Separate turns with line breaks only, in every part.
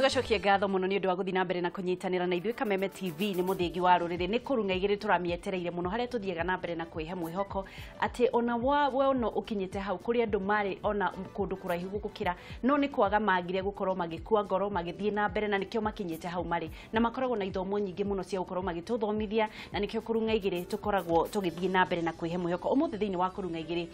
Tugacokia ngatho muno ni undu wa guthii na mbere na kunyitanira na ithuĩ Kameme TV nĩ mũthĩgi wa rũrĩrĩ nĩ kũrung'a igĩrĩ tũramĩetereire mũno harĩa tũthiaga na mbere na kwĩhe mwĩhoko atĩ ona we ono ũkinyĩte hau kũrĩ andũ marĩ ona kũndũ kũraihu gũgũkĩra no nĩ kwaga magire gũkorwo magĩkua ngoro magĩthiĩ na mbere na nĩkĩo makinyĩte hau marĩ na makoragwo na ithomo nyingĩ mũno cia gũkorwo magĩtũthomithia na nĩkĩo kũrung'a igĩrĩ tũkoragwo tũgĩthiĩ na mbere na kwĩhe mwĩhoko. Ũmũthĩ thĩinĩ wa kũrung'a igĩrĩ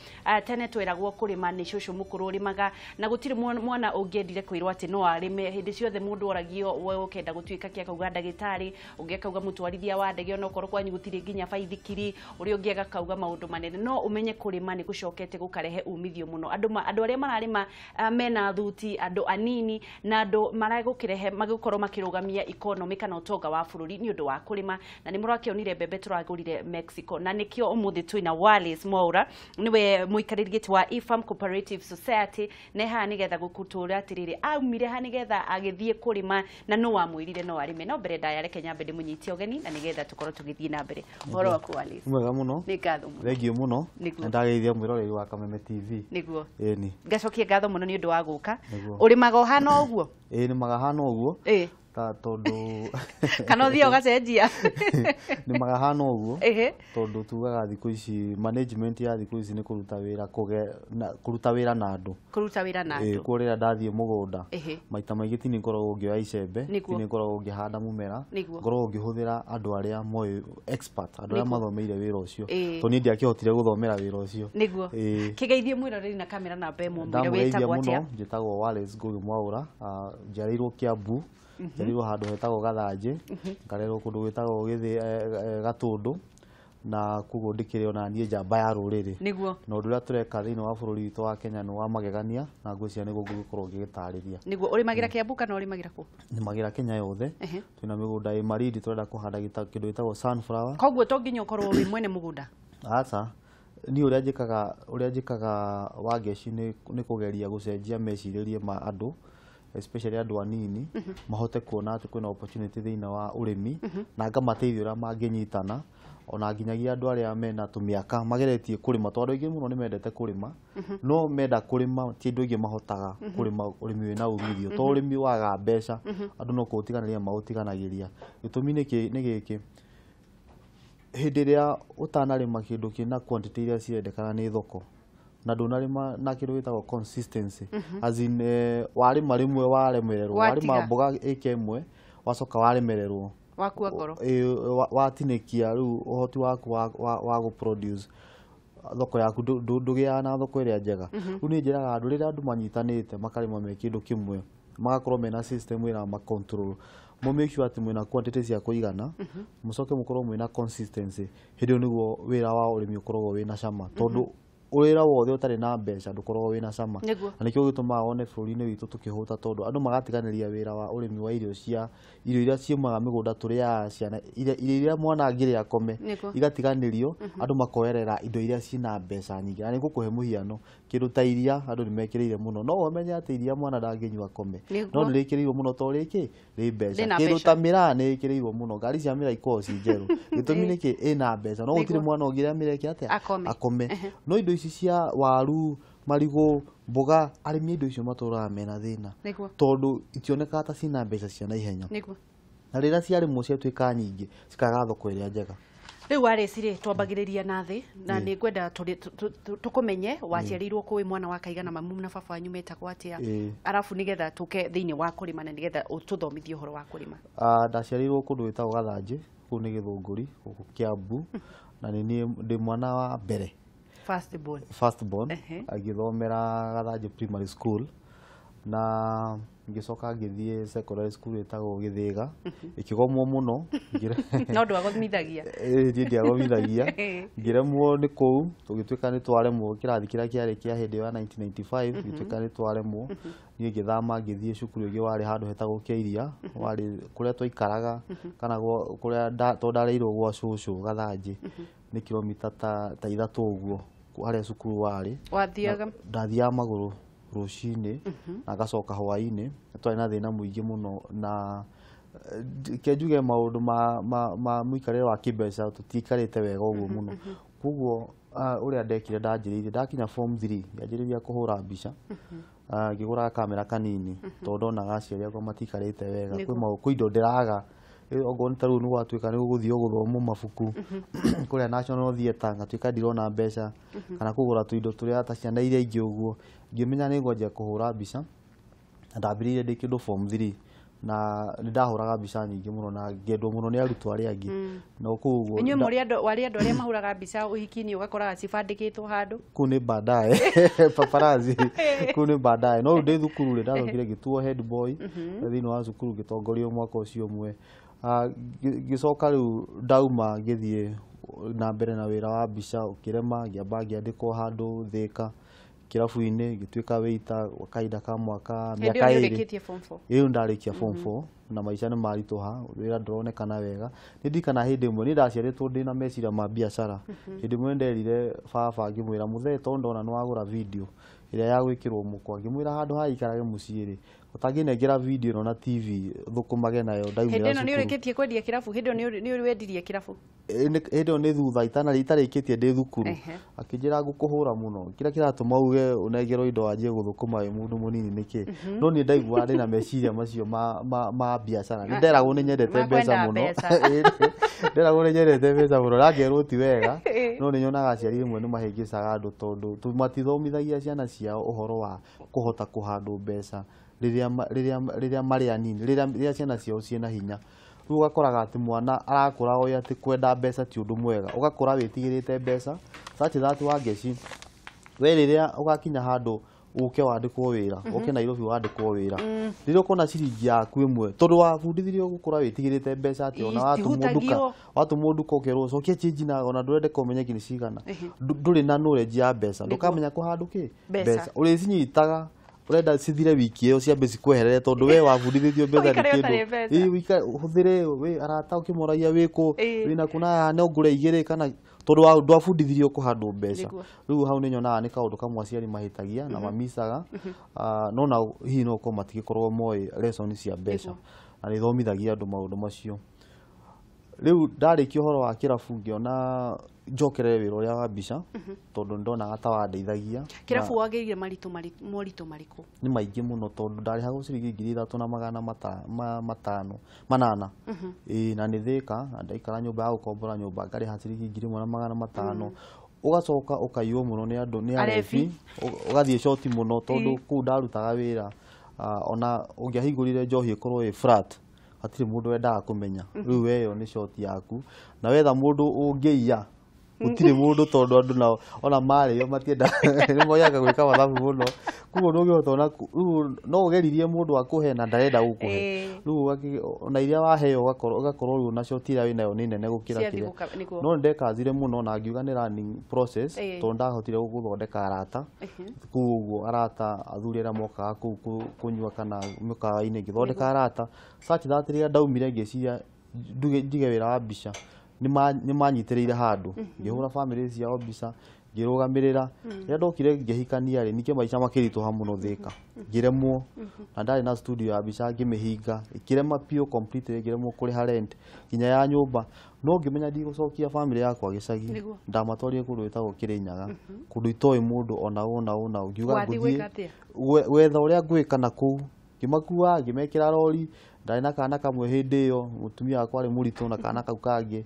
tene tweragwo kũrĩma nĩ cũcũ mũkũrũ ũrĩmaga na gũtirĩ mwana ũngĩendire kwĩrwo atĩ no arĩme hĩndĩ ciothe mũndũ oragio we ũkenda gũtuĩka kĩ akauga ndagĩtarĩ ũngĩ akauga mũtwarithia wa ndege ona okorwo kwanyu gũtirĩ nginya baithikiri ũrĩa ũngĩ agakauga maũndũ manene no ũmenye kũrĩma nĩ gũcokete gũkarehe umithio mũno andũ arĩa mararĩma mena thuti andũ anini na andũ maragũkĩrehe magĩkorwo makĩrũgamia economy kana ũtonga wa bũrũri nĩ ũndũ wa kũrĩma na nĩ mũrakĩonire mbembe tũragũrire Mexico na nĩkĩo ũmũthĩ twĩna Wallace Mwaura nĩwe mũikarĩri gĩtĩ wa eFarm Cooperative Society ne haha nĩgetha gũkũtũra atĩrĩrĩ aumire ha nĩgetha agĩthiĩ kũrĩma na no wamwĩrire no arĩme no mbere ndaya reke nyambe ndĩmũnyitie ũgeni na nĩgetha tũkorwo tũgĩthiĩ na mbere. Ũhoro waku Wallace?
Mwega mũno.
Nĩ ngatho mũno.
Thengiũ mũno.
Nĩguo.
Nĩndageithia mwĩroreri wa Kameme TV.
Nĩguo.
Ĩni.
Ngacokia ngatho mũno nĩ ũndũ wa gũka.
Nĩguo.
Ũrĩmaga ũhana ũguo?
Ĩĩ nĩmaga hana ũguo.
Ĩĩ.
Ta tondũ
kana ũthiĩ ũgacenjia?
Nĩmaga hana ũguo.
Ĩhĩ.
Tondũ tugaga thikũ ici management ya thikũ ici nĩ kũruta wĩra kũruta wĩra na andũ.
Kũruta wĩra na andũ.
Ĩĩ, kuo rĩrĩa ndathiĩ mũgũnda.
Ĩhĩ.
Maita maingĩ ti nĩ ngoragwo ngĩoya icembe, ti
Nĩguo.
nĩ ngoragwo ngĩhanda mũmera.
Nĩguo.
Ngoragwo ngĩhũthĩra andũ arĩa moĩ expert, andũ arĩa
Nĩguo.
mathomeire wĩra ũcio.
Ĩĩ.
Tondũ niĩ ndiakĩhotire gũthomera wĩra ũcio.
Nĩguo.
Ĩĩ.
Kĩgeithie mwĩroreri na kamera namba ĩmwe mwĩre
Ndamũgeithia
wĩtagwo
mũno,
atĩa?
njĩtagwo Wallace Ngugi Mwaura, njiarĩirwo Kiambu. Njiarĩirwo handũ hetagwo Gathanjĩ, ngarerwo kũndũ gwĩtagwo Gatũndũ na koguo ndĩkĩrĩ ona niĩ njamba ya rũrĩrĩ.
Nĩguo.
Na ũndũ ũrĩa tũreka thĩinĩ wa bũrũri witũ wa Kenya nĩ wa magegania na ngwĩciria nĩguo ngũgĩkorwo ngĩgĩtarĩria.
Nĩguo. Ũrĩmagĩra Kiambu kana ũrĩmagĩra kũ?
Nĩmagĩra Kenya yothe.
Ehe.
Twĩna mĩgũnda ĩ Malindi tũrenda kũhanda kĩndũ gĩtagwo sunflower.
Koguo to nginya ũkorwo wĩ mwene mũgũnda?
Aca. Niĩ ũrĩa njĩkaga Wangeci nĩ kũgeria gũcenjia mecirĩrie ma andũ especially andũ anini mahote kuona atĩ kwĩna opportunity thĩinĩ wa ũrĩmi na ngamateithia ũrĩa mangĩnyitana ona nginyagia andũ arĩa mena tũmĩaka mageretie kũrĩma tondũ andũ aingĩ mũno nĩ mendete kũrĩma no menda kũrĩma ti andũ aingĩ mahotaga kũrĩma ũrĩmi wĩna umithio tondũ ũrĩmi waga mbeca andũ no kũũtiganĩria maũtiganagĩria. Gĩtũmi nĩ gĩkĩ, hĩndĩ ĩrĩa ũtanarĩma kĩndũ kĩna quantity iria cirendekana nĩ thoko na ndũnarĩma na kĩndũ gĩtagwo consistency as in warĩma rĩmwe waremererwo, warĩma mboga ĩka ĩmwe wacoka waremererwo
wakua ngoro,
watinĩkia rĩu ũhoti waku wa gũ produce thoko yaku ndũgĩaga na thoko ĩrĩa njega. Rĩu niĩ njĩraga andũ rĩrĩa andũ manyitanĩte makarĩma me kĩndũ kĩmwe magakorwo mena system ĩra control mo make sure atĩ mwĩna quantity cia kũigana mũcoke mũkorwo mwĩna consistency hĩndĩ ĩyo nĩguo wĩra wa ũrĩmi ũkoragwo wĩna cama tondũ wĩra wothe ũtarĩ na mbeca ndũkoragwo wĩna cama.
Nĩguo.
Na nĩkĩo gĩtũmaga wone bũrũri-inĩ witũ tũkĩhũta tondũ andũ magatiganĩria wĩra wa ũrĩmi wa irio cia irio iria ciumaga mĩgũnda tũrĩaga ciana irio iria mwana angĩrĩa akome igatiganĩrio andũ makoerera indo iria ciĩna mbeca nyingĩ. Na nĩngũkũhe mũhiano kĩndũ ta iria andũ nĩmekĩrĩire mũno no ũmenye atĩ iria mwana ndangĩnyua akome no nĩrĩkĩrĩirwo mũno tondũ rĩkĩ rĩ mbeca. Kĩndũ ta mĩraa nĩĩkĩrĩirwo mũno, ngari cia mĩraa ikoragwo ci njerũ gĩtũmi nĩkĩ ĩna mbeca no gũtirĩ mwana ũngĩrĩa mĩraa ĩke atĩa akome. No indo ici cia waru, marigũ, mboga arĩmi a indo icio matũraga mena thĩna tondũ itionekaga ta ciĩna mbeca cia naihenya na rĩrĩa ciarĩmwo ciatuĩka nyingĩ cikaga thoko ĩrĩa njega.
Rĩu Wallace rĩ twambagĩrĩria na thĩ na nĩ ngwenda tũkũmenye waciarĩirwo kũ wĩ mwana wa kaigana mamu na baba wanyu metagwo atĩa arabu nĩgetha tũke thĩinĩ wa kũrĩma na nĩgetha ũtũthomithie ũhoro wa kũrĩma.
Ndaciarĩirwo kũndũ gwĩtagwo Gathanjĩ kũu nĩ Gĩthũngũri gũkũ Kiambu na nĩ niĩ ndĩ mwana wa mbere
first born.
First born agĩthomera Gathanjĩ Primary School na ngĩcoka ngĩthiĩ secondary school ĩtagwo Gĩthĩga ĩkĩgomwo mũno.
No ndwagomithagia?
Niĩ ndiagomithagia ngĩremwo nĩ kũu tũgĩtuĩka nĩ twaremwo kĩrathi kĩrĩa kĩarĩ kĩa hĩndĩ ĩyo ya 1995 gĩtuĩka nĩ twaremwo. Niĩ ngĩthama ngĩthiĩ cukuru ĩngĩ warĩ handũ hetagwo Kĩairia warĩ kũrĩa twaikaraga kana kũrĩa tondũ ndareirwo gwa cũcũ Gathanjĩ nĩ kilomita ta ithatũ ũguo harĩa cukuru warĩ.
Wathiaga?
Ndathiaga magũrũ rũcinĩ na ngacoka hwaĩ-inĩ. Twarĩ na thĩna mũingĩ mũno na ke njuge maũndũ ma mũikarĩre wa kĩmbeca tũtiikarĩte wega ũguo mũno koguo Ũrĩa ndekire, ndanjĩrĩirie ndakinya form 3, ngĩanjĩrĩria kũhũra mbica. Ngĩgũra kamera kanini tondũ ndonaga aciari akwa matikarĩte wega. Kwĩ indo ndĩraga. Okorwo nĩ ta rĩu nĩ gwatuĩka nĩ gũgũthiĩ gũthomwo mabuku kũrĩa National Theatre, ngatuĩka ndirona mbeca kana kũgũra tũindo tũrĩa ta ciana iria ingĩ ũguo. Ngĩmenya nĩ ngwanjia kũhũra mbica, na ndambĩrĩirie ndĩ kĩndũ form 3, na nĩ ndahũraga mbica nyingĩ mũno na ngĩendwo mũno nĩ arutwo arĩa angĩ na kũu ũguo.
Inyuĩ mũrĩ andũ warĩ andũ arĩa mahũraga mbica ũhiki-inĩ ũgakoraga cibandĩkĩtwo handũ?
Kũu nĩ baadaye, paparazzi kũu nĩ baadaye, no rĩu ndĩ thukuru rĩ, ndacokire ngĩtuo head boy thĩinĩ wa cukuru, ngĩtongorio mwaka ũcio ũmwe. Ngĩcoka rĩu ndauma, ngĩthiĩ na mbere na wĩra wa mbica ũkĩrema, ngĩamba ngĩandĩkwo handũ Thĩka kĩrabu-inĩ, ngĩtuĩka waiter gwa kahinda ka mwaka
Hĩndĩ ĩyo
mĩaka
nĩ
2.
ũrĩkĩtie form 4?
Ĩyo ndarĩkia form 4 na maica nĩ maritũha, wĩra ndũronekana wega. Nĩ ndirikana hĩndĩ ĩmwe niĩ ndaciarĩtwo ndĩna meciria ma biacara. Hĩndĩ ĩmwe nderire baba, ngĩmwĩra, "Mũthee, tondũ ndona nĩ wagũra video ĩrĩa ya gwĩkĩrwo mũkwa," ngĩmwĩra, "handũ ha ikarage mũciĩ rĩ, ũtangĩnengera video ĩno na TV thũkũmage nayo
Hĩndĩ
ndaumĩra
ĩno nĩ
cukuru."
ũrĩkĩtie kwendia kĩrabu? Hĩndĩ ĩyo nĩ wendirie kĩrabu?
Hĩndĩ ĩyo nĩ thutha itarĩkĩtie, ndĩ thukuru. Akĩnjĩra, "Ngũkũhũra mũno, kĩrĩa kĩratũma uge ũnengerwo indo wanjie gũthũkũma wĩ mũndũ mũnini nĩkĩ?" No niĩ ndaiguaga ndĩna meciria macio ma biacara. Nĩ nderagwo nĩ nyendete
Ma
mbeca
kwenda
mũno.
mbeca.
Nderagwo nĩ nyendete mbeca mũno na ngerwo ti wega, no nĩ nyonaga aciari rĩmwe nĩ mahĩngĩcaga andũ tondũ matithomithagia ciana ciao ũhoro wa kũhota kũhandwo mbeca rĩrĩa marĩ anini, rĩrĩa ciana ciao ciĩna hinya. Rĩu ũgakoraga atĩ mwana arakũra oĩ atĩ kwenda mbeca ti ũndũ mwega, ũgakũra wĩtigĩrĩte mbeca such that Wangeci, we rĩrĩa ũgakinya handũ ũke wandĩkwo wĩra, ũke Nairobi wandĩkwo wĩra, rĩrĩa ũkona ciringi yaku ĩmwe, tondũ wabundithirio gũkũra wĩtigĩrĩte mbeca, atĩ ona watũmwo nduka,
Itihutagio.
watũmwo nduka ũkerwo cokia change na ona ndũrendeka ũmenye nginya cigana. Ndũrĩ na knowledge ya mbeca, ndũkamenya kũhandũ kĩ
Mbeca.
Ũrĩcinyitaga ũrenda cithire wiki ĩyo, ciambe cikweherere, tondũ we wabundithĩtio mbeca nĩ
Ũikare
kĩndũ
ũtarĩ mbeca.
Ĩĩ, ũikare ũhũthĩre wĩ arata ũkĩmoragia wĩkũ wĩna kũ na no ngũre igĩrĩ, kana tondũ ndwabundithirio kũhandwo mbeca. Rĩu hau nĩ nyonaga nĩ kaũndũ kamwe aciari mahĩtagia na mamicaga. No na hihi no ũkorwo matigĩkorwo moĩ lesson cia mbeca na nĩ ithomithagia andũ maũndũ macio. Rĩu ndarĩkia ũhoro wa kĩrabu, ngĩona njokerere wĩra ũrĩa wa mbica tondũ nĩ ndonaga ta wandeithagia.
Kĩrabu wagĩrire maritũ moritũ marĩkũ?
Nĩ maingĩ mũno tondũ ndarĩhagwo ciringi ngiri ithatũ na magana matano manana. Ĩĩ, na nĩ Thĩka, na ndaikara nyũmba ya gũkombora nyũmba, ngarĩha ciringi 1500. Ũgacoka ũkaiywo mũno nĩ andũ, nĩ
Arebi.
arebi. Ũgathiĩ short mũno tondũ kũu ndarutaga wĩra, ona ũngĩahingũrire njohi ĩkorwo ĩ flat, hatirĩ mũndũ wendaga kũmenya. Rĩu weyo nĩ short yaku na wetha mũndũ ũngĩiya gũtirĩ mũndũ, tondũ andũ nao ona marĩo matienda, nĩ moyaga gwĩka mathabu mũno. Koguo ndũngĩhota ona rĩu no ũgeririe mũndũ akũhe na ndarenda gũkũhe. Rĩu ona iria waheo ũgakorwo rĩu ona short iria wĩnayo nĩ nene gũkĩra
Ciathiĩ
kĩrĩa. No nĩ ndekazire mũno na ngiuga nĩ learning process, tondũ ndahotire gũthondeka arata kũu ũguo, arata athuri arĩa mokaga kũu kũnyua kana mĩkawa-inĩ. Ngĩthondeka arata such that rĩrĩa ndaumire ngĩciria ndige wĩra wa mbica, nĩ manyitĩrĩire handũ, ngĩhũra famĩlĩ ciao mbica, ngĩrũgamĩrĩra. Rĩrĩa ndokire ngĩhikania rĩ, ningĩ maica makĩritũha mũno Thĩka, ngĩremwo, na ndarĩ na studio ya mbica, ngĩmĩhinga, ĩkĩrema biũ completely, ngĩremwo kũrĩha rent nginya ya nyũmba, no ngĩmenya ndigũcokia famĩlĩ yakwa gĩcagi. Ndamatwarire kũndũ gwĩtagwo Kĩrĩnyaga, kũndũ itoĩ mũndũ ona ũ na ũ na ũ. Ngiuga
Wathiĩ
ngũthiĩ
gwĩka atĩa?
Gwetha ũrĩa ngwĩka na kũu. Ngĩmakua, ngĩmekĩra rori. Ndarĩ na kana kamwe hĩndĩ ĩyo, mũtumia wakwa arĩ mũritũ na kana kau kangĩ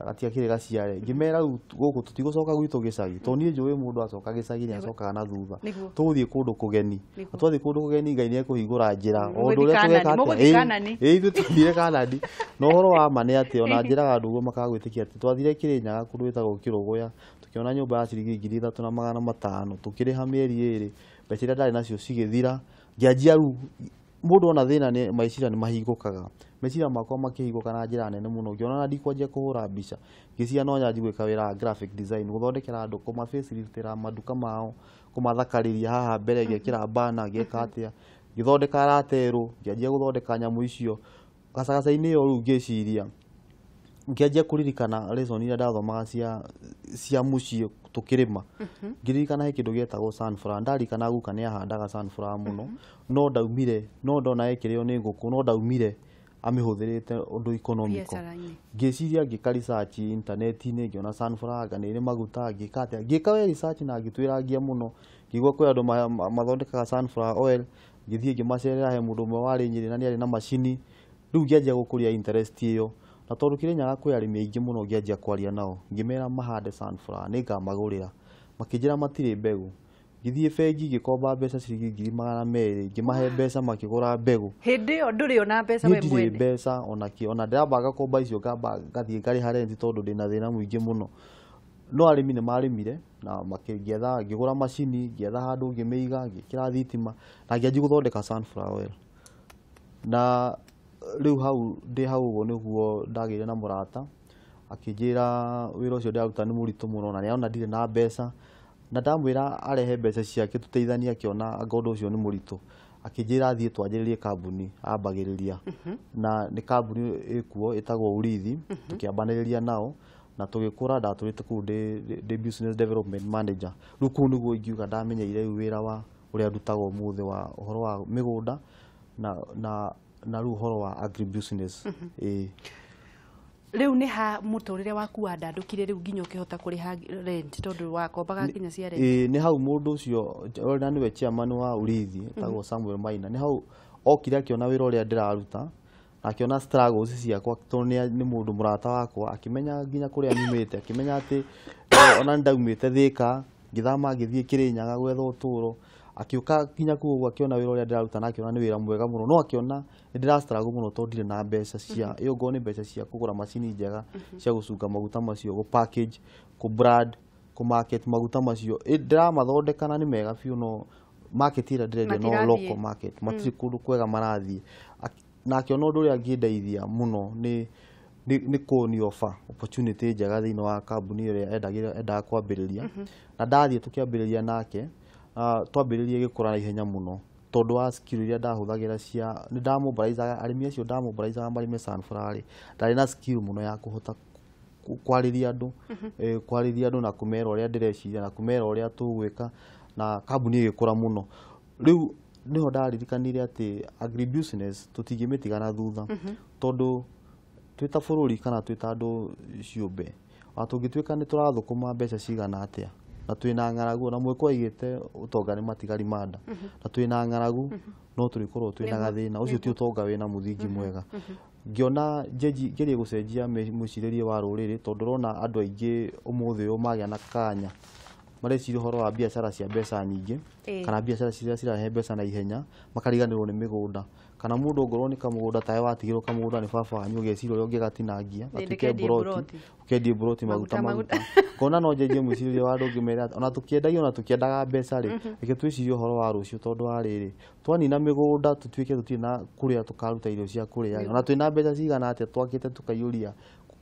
gatiakĩrĩ gaciare. Ngĩmera, "Rĩu gũkũ tũtigũcoka gwitũ gĩcagi, tondũ niĩ njũĩ mũndũ acoka gĩcagi nĩ acokaga na thutha. Tũgũthiĩ kũndũ kũgeni. Na twathiĩ kũndũ kũgeni, Ngai nĩ ekũhingũra njĩra o ũndũ
Mũgũthiĩ
ũrĩa
Kanani,
tũgeka atĩa?"
mũgũthiĩ
Ĩĩ,
Kanani.
ĩĩ, ithuĩ twathire Kanani. Na ũhoro wa ma nĩ atĩ ona njĩraga andũ ũguo makaga gwĩtĩkia atĩ twathire Kĩrĩnyaga kũndũ gwĩtagwo Kĩrũgũya, tũkĩona nyũmba ya ciringi 3500, tũkĩrĩha mĩeri 2, mbeca iria ndarĩ nacio cigĩthira. Ngĩanjia rĩu, mũndũ ona thĩna nĩ meciria nĩ mahingũkaga, meciria makwa makĩhingũka na njĩra nene mũno. Ngĩona na ndikwanjia kũhũra mbica, ngĩciria no nyanjie gwĩka wĩra wa graphic design, gũthondekera andũ, kũma faceliftĩra maduka mao, kũmathakarĩria haha mbere, ngekĩra bana, ngeka atĩa, ngĩthondeka arata erũ, ngĩanjia gũthondeka nyamũ icio gacagaca-inĩ ĩyo. Rĩu ngĩciria, ngĩanjia kũririkana lesson iria ndathomaga cia mũciĩ tũkĩrĩma. Ngĩririkana he kĩndũ gĩetagwo sunflower. Ndarikana guka nĩ ahandaga sunflower mũno, no ndaumire, no ndona ĩkĩrĩo nĩ ngũkũ, no ndaumire. amĩhũthĩrĩte ũndũ economical. Ngĩciria ngĩka research internet-inĩ, ngĩona sunflower nĩ ĩrĩ maguta, ngĩka atĩa, ngĩka we research na ngĩtwĩrangia mũno, ngĩigua kwĩ andũ mathondekaga sunflower oil, ngĩthiĩ ngĩmacerera he mũndũ ũmwe warĩ Nyĩrĩ na nĩ arĩ na macini. Rĩu ngĩanjia gũkũria interest ĩyo, na tondũ Kĩrĩnyaga kwĩ arĩmi aingĩ mũno, ngĩanjia kwaria nao, ngĩmera mahande sunflower nĩngamagũrĩra, makĩnjĩra matirĩ mbegũ. Ngĩthiĩ bengi ngĩkomba mbeca ciringi 200,000, ngĩmahe mbeca makĩgũra mbegũ.
Hĩndĩ ĩyo ndũrĩ ona mbeca we mwene?
Ndirĩ mbeca ona kĩ, ona ndĩramba ngakomba icio ngamba ngathiĩ ngarĩha rent tondũ ndĩna thĩna mũingĩ mũno. No arĩmi nĩ marĩmire na makĩgetha, ngĩgũra macini, ngĩetha handũ ngĩmĩiga, ngĩkĩra thitima na ngĩanjia gũthondeka sunflower oil. Na rĩu hau ndĩ hau ũguo nĩguo ndagĩire na mũrata akĩnjĩra wĩra ũcio ndĩraruta nĩ mũritũ mũno na nĩarona ndirĩ na mbeca, na ndamwĩra arehe mbeca ciake tũteithanie, akĩona anga ũndũ ũcio nĩ mũritũ, akĩnjĩra thiĩ twanjĩrĩrie kambuni ambagĩrĩria, na nĩ kambuni ĩkuo ĩtagwo Urithi. Tũkĩambanĩrĩria nao na tũgĩkũra, ndatũrĩte kũu ndĩ business development manager. Rĩu kũu nĩguo ingiuga ndamenyeire rĩu wĩra wa ũrĩa ndutaga ũmũthĩ wa ũhoro wa mĩgũnda na rĩu ũhoro wa agribusiness. Ĩĩ.
Rĩu nĩ ha mũtũrĩre waku wandandũkire rĩu nginya ũkĩhota kũrĩha rent, tondũ wakombaga nginya cia rent?
Ĩĩ, nĩ hau mũndũ ũcio ũrĩa nĩwe chairman wa Urithi etagwo Samuel Maina, nĩ hau okire akĩona wĩra ũrĩa ndĩraruta na akĩona struggles ciakwa, tondũ nĩ mũndũ mũrata wakwa, akĩmenya nginya kũrĩa nyumĩte, akĩmenya atĩ ona nĩndaumĩte Thĩka ngĩthama ngĩthiĩ Kĩrĩnyaga gwetha ũtũũro, akĩũka nginya kũu ũguo akĩona wĩra ũrĩa ndĩraruta na akĩona nĩ wĩra mwega mũno, no akĩona nĩ ndĩra struggle mũno tondũ ndirĩ na mbeca cia ĩyo, ngorwo nĩ mbeca cia kũgũra macini njega cia gũcunga maguta macio, gũ package, kũ brand, kũ market maguta macio. Ndĩramathondeka na nĩ mega biũ, no market ĩrĩa ndĩrendia no local market, matirĩ kũndũ kwega marathiĩ. Na akĩona ũndũ ũrĩa angĩndeithia mũno nĩ kũni offer opportunity njega thĩinĩ wa kambuni ĩrĩa endaga kwambĩrĩria, na ndathiĩ tũkĩambĩrĩria nake, twambĩrĩrie gĩkũra na ihenya mũno tondũ wa skill iria ndahũthagĩra cia nĩ ndamobilizaga arĩmi acio, ndamobilizaga marĩme sunflower rĩ, ndarĩ na skill mũno ya kũhota kwarĩria andũ, kwarĩria andũ na kũmera ũrĩa ndĩreciria na kũmera ũrĩa tũgwĩka, na kambuni ĩgĩkũra mũno. Rĩu nĩho ndaririkanire atĩ agribusiness tũtingĩmĩtiga na thutha, tondũ twĩ ta bũrũri kana twĩ ta andũ ciũmbe, ona tũngĩtuĩka nĩ tũrathũkũma mbeca cigana atĩa na twĩna ng'aragu, ona mwĩkũ aigĩte ũtonga nĩ matigari ma nda, na twĩna ng'aragu no tũrĩkorwo twĩna gathĩna, ũcio ti ũtonga wĩna mũthingi mwega. Ngĩona ngerie gũcenjia mũcirĩrie wa rũrĩrĩ, tondũ ũrona andũ aingĩ ũmũthĩ ũyũ magĩa na kanya mareciria ũhoro wa biacara cia mbeca nyingĩ kana biacara ciria cirahe mbeca na ihenya, makariganĩrwo nĩ mĩgũnda, kana mũndũ ongorwo nĩ kamũgũnda tawe watigĩrwo kamũgũnda nĩ baba wanyu, ũgeciria ũrĩa ũngĩgatinangia gatuĩke mburoti, ũkendie mburoti maguta maguta. Ngona no njenjie mwĩcirĩrie wa andũ ngĩmera ona tũkĩendagia ona tũkĩendaga mbeca rĩ, reke twĩcirie ũhoro wa rũciũ, tondũ wa rĩrĩ twanina mĩgũnda tũtuĩke tũtirĩ na kũrĩa tũkaruta irio cia kũrĩa, ona twĩna mbeca cigana atĩa twakĩte tũkaiyũria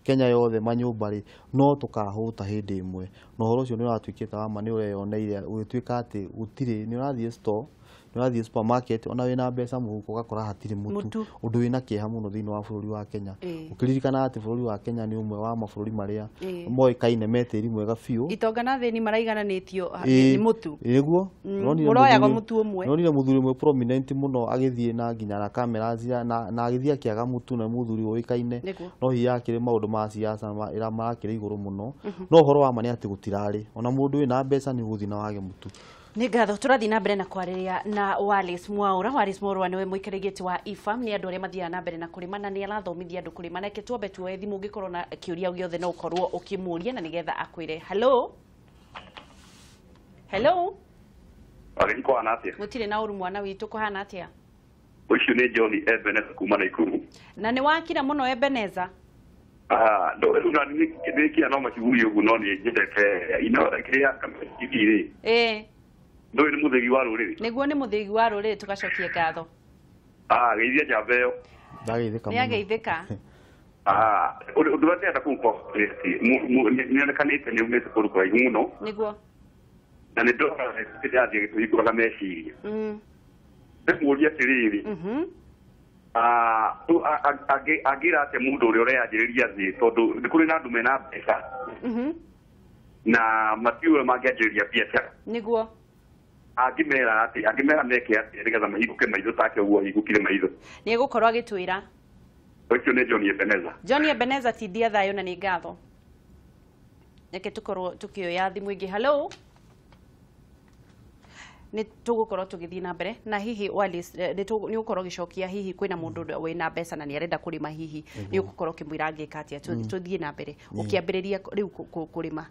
Kenya yothe manyũmba rĩ, no tũkahũta hĩndĩ ĩmwe. Na ũhoro ũcio nĩ ũratuĩkĩte wa ma, nĩ ũreyoneire ũgĩtuĩka atĩ gũtirĩ, nĩ ũrathiĩ store, nĩ ũrathiĩ supermarket, ona wĩna mbeca mũhuko ũgakora hatirĩ mũtu, ũndũ wĩna kĩeha mũno thĩinĩ wa bũrũri wa Kenya. Ũkĩririkana atĩ bũrũri wa Kenya nĩ ũmwe wa mabũrũri marĩa moĩkaine me tĩri mwega biũ,
itonga na thĩni maraigananĩtio nĩ mũtu.
Nĩguo
mũroyaga mũtu ũmwe.
Nonire mũthuri ũmwe prominent mũno agĩthiĩ na nginya na kamera na agĩthiĩ akĩaga mũtu, na mũthuri ũĩkaine, no hihi akĩrĩ maũndũ ma siasa marakĩrĩ igũrũ mũno, no ũhoro wa ma nĩ atĩ gũtirarĩ ona mũndũ wĩna mbeca nĩ ũgũthiĩ na wage mũtu.
Nĩ ngatho tũrathiĩ na mbere na kwarĩria na Wallace Mwaura. Wallace Mwaura nĩwe mũikarĩri gĩtĩ wa IFAM, nĩ andũ arĩa mathiaga na mbere na kũrĩma na nĩ arathomithia andũ kũrĩma. Nake twambe tuoe thimũ, ũngĩkorwo na kĩũria gĩothe no ũkorwo ũkĩmũria na nĩgetha akwĩre. Hello. Hello.
Ageni kũhana atĩa?
Gũtirĩ na ũru mwana witũ, kũhana atĩa?
Ũcio nĩ John Ebeneza kuma Naikuru.
Na nĩ wakira mũno Ebeneza?
Rĩu na nĩ no macigurio ũguo, no nĩ nyendete ino kĩrĩa TV rĩ.
Ĩĩ.
Ndũĩ nĩ mũthĩgi wa rũrĩrĩ?
Nĩguo nĩ mũthĩgi wa rũrĩrĩ, tũgacokia ngatho.
Geithia njamba ĩyo.
Ndageithĩka mũno.
Nĩ ageithĩka.
Ũndũ ũrĩa ndĩrenda kũmũkorwo nĩonekanĩte nĩ umĩte kũndũ kũraihu mũno.
Nĩguo.
Na nĩ ndona ndĩrathiĩ gĩtũhingũraga meciria. Ndĩmũrie atĩrĩrĩ, angĩra atĩa mũndũ ũrĩa ũreanjĩrĩria thĩ, tondũ nĩ kũrĩ na andũ mena mbeca na matiũĩ ũrĩa mangĩanjĩrĩria biacara.
Nĩguo.
Angĩmera atĩ angĩmera meke atĩa nĩgetha mahingũke maitho take ũguo ahingũkire maitho?
Nĩ egũkorwo agĩtwĩra.
Ũcio nĩ John Ebeneza.
John Ebeneza tindia thayũ na nĩ ngatho. Reke tũkorwo tũkĩoya thimũ ĩngĩ. Hello. Nĩ tũgũkorwo tũgĩthiĩ na mbere na hihi Wallace, nĩ ũgũkorwo ũgĩcokia hihi kwĩna mũndũ wĩna mbeca na nĩ arenda kũrĩma, hihi nĩ ũgũkorwo ũkĩmwĩra angĩka atĩa? Tũthiĩ na mbere. Ũkĩambĩrĩria rĩu kũrĩma,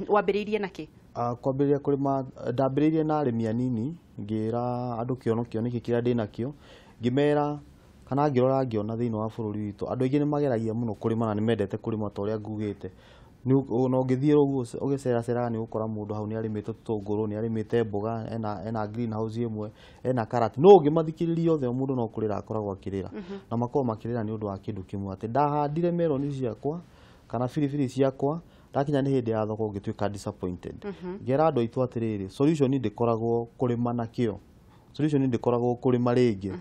wambĩrĩirie na kĩ?
Kwambĩrĩria kũrĩma ndambĩrĩirie na arĩmi anini, ngĩra andũ kĩono kĩoneki kĩrĩa ndĩnakĩo, ngĩmera kana ngĩrora ngĩona thĩinĩ wa bũrũri witũ andũ aingĩ nĩ mageragia mũno kũrĩma na nĩ mendete kũrĩma ta ũrĩa ngugĩte. Na ũngĩthiĩ ũguo ũgĩceraceraga nĩ ũgũkora mũndũ hau nĩ arĩmĩte tũtũngũrũ, nĩ arĩmĩte mboga, ena greenhouse ĩmwe, ena karati. No ũngĩmathikĩrĩria othe mũndũ no kũrĩra akoragwo akĩrĩra, na makoragwo makĩrĩra nĩ ũndũ wa kĩndũ kĩmwe, atĩ ndahandire meroni ciakwa kana biribiri ciakwa, ndakinya nĩ hĩndĩ ya thoko ngĩtuĩka disappointed. Ngera andũ aitũ atĩrĩrĩ, solution ndĩkoragwo kũrĩma nakĩo, solution ndĩkoragwo kũrĩma rĩngĩ,